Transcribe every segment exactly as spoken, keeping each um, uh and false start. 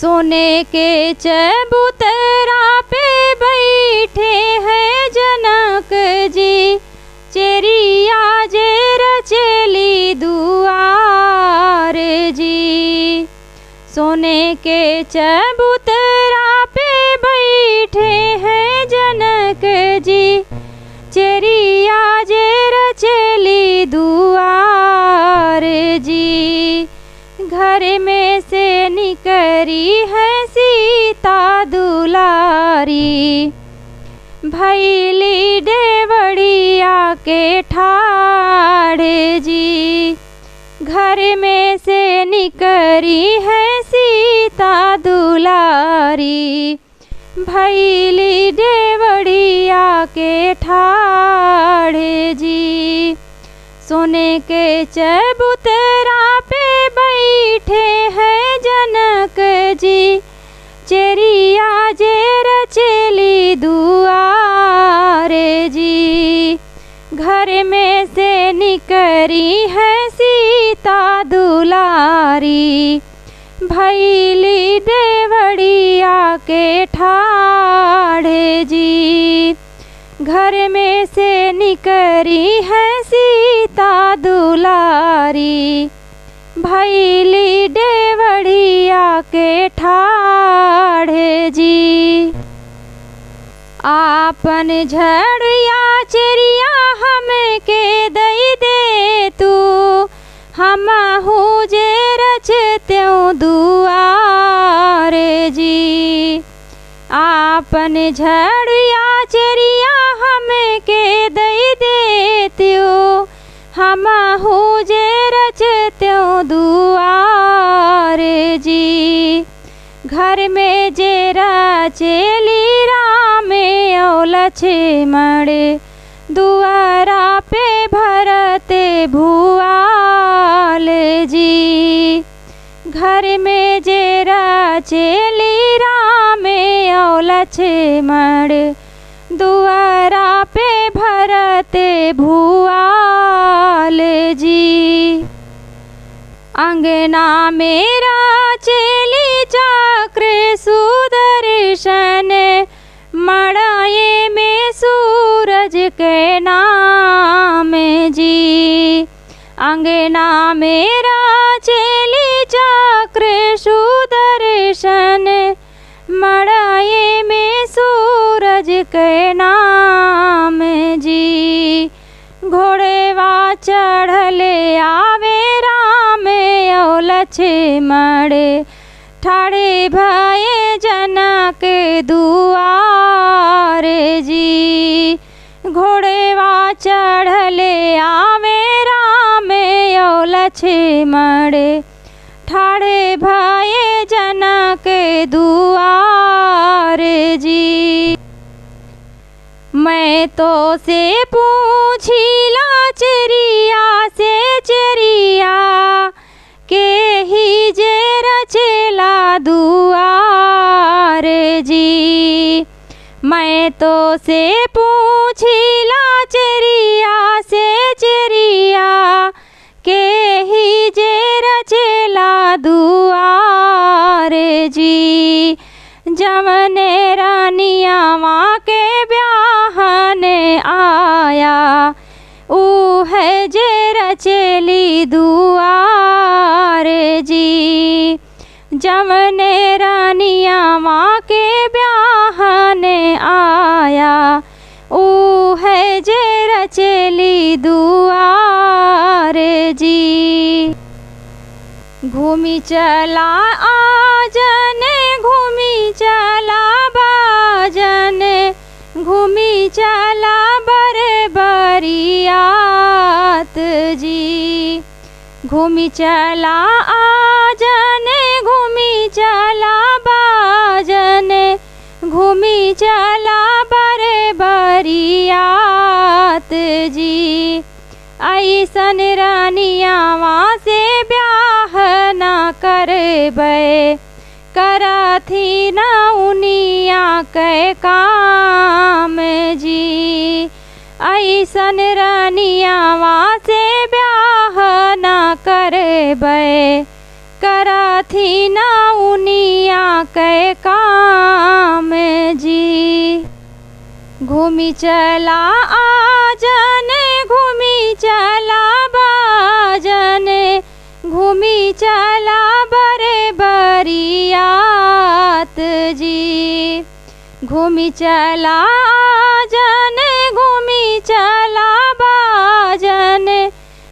सोने के चबूतरा पे बैठे हैं जनक जी, चेरिया जे रचेली दुआर जी। सोने के चबूतरा पे बैठे हैं जनक जी, चेरिया जे रचेली दुआर जी। घर में से निकरी है सीता दुलारी, भैली डेवड़िया के ठाढ़ जी। घर में से निकरी है सीता दुलारी, भैली डेवड़िया के ठाढ़ जी। सोने के चबूतरा पे बैठे हैं जनक जी, चेरिया जे रचेली दुआर जी। घर में से निकरी है सीता दुलारी, भैली डेवड़िया के ठाढ़ जी। घर में से निकरी है सीता दुलारी, भैली डेवड़िया के ठाढ़ जी। आपन झड़िया चेरिया हमके दई दे तू, हमहू जे रचतेउ दुआर जी। आपन झड़िया चेरिया हमके दई देतेउ, हमहू जे रचतेउ दुआर जी। घर में जे रचेली राम अउ लक्ष्मण, दुआरा पे भरत भुआल जी। घर में जे रचेली राम अउ लक्ष्मण, दुआरा पे भरत भुआल जी। अंगना में रचेली चक्र सुदर्शन, मड़ाए में सूरज के नाम जी। अंगना में रचेली चक्र सुदर्शन, मड़ाए में सूरज के नाम जी। घोड़वा चढ़ले आवे राम अउ लक्ष्मण, ठाढ़े भए जनक दुआर जी। घोड़वा चढ़ले आवे राम अउ लक्ष्मण, ठाढ़े भए जनक दुआर जी। मैं तोसे पूछिला चेरिया से चेरिया, केही जे रचेला दुआर जी। मैं तोसे पूछिला चेरिया से चेरिया, केही जे रचेला दुआर जी। जवने रनियावा के ब्याहन आया, उहे जे रचेली दुआर जी। जवने रनियावा के ब्याहन आया, उहे जे रचेली दुआर जी। घूमी चला आजन, घूमी चला बाजन, घूमी चला बरबरियात जी। घूमी चला आजन, घूमी चला बाजन, घूमी चला बरबरियात जी। अइसन रनियावा से ब्याह ना करबै, करथी ना उनिया कै काम जी। अइसन रनियावा से ब्याह ना करबै, करथी ना उनिया घूमी चला आजन, घूमी चला बाजन, घूमी चला बरे बरियात जी। घूमी चला आजन, घूमी चला बाजन,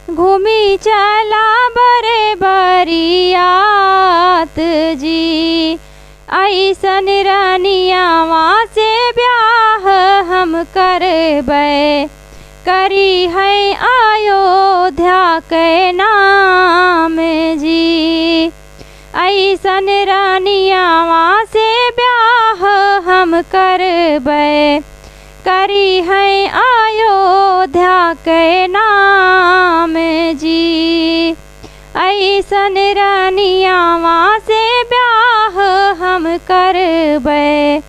घूमी चला बरे बरियात जी। अइसन रनियावा से ब्याह हम करबै, करिहैं अयोध्या के नाम जी। अइसन रनियावा से ब्याह हम करबै, करिहैं अयोध्या के नाम जी। अइसन रनियावा से ब्याह हम करबै,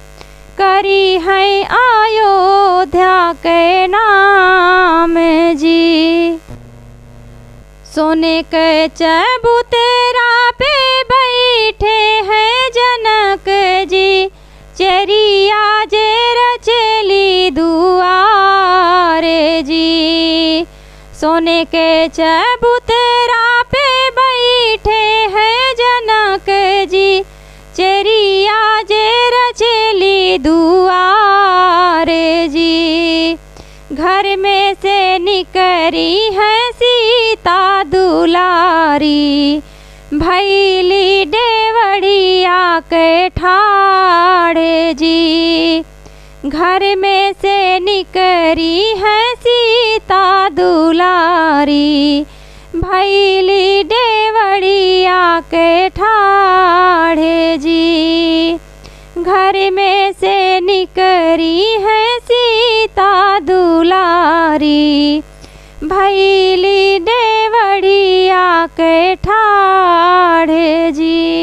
करिहैं अयोध्या के नाम जी। सोने के चबूतरा पे बैठे हैं जनक जी, चेरिया जे रचेली दुआर जी। सोने के चबूतरा पे बैठे हैं जनक जी, चेरिया जे रचेली दुआर जी। घर में से निकरी है सीता दुलारी, भैली डेवड़िया के ठाढ़ जी। घर में से निकरी है सीता दुलारी, भैली डेवड़िया के ठाढ़ जी। घर में से निकरी है सीता दुलारी, भैली डेवड़िया के ठाढ़ जी।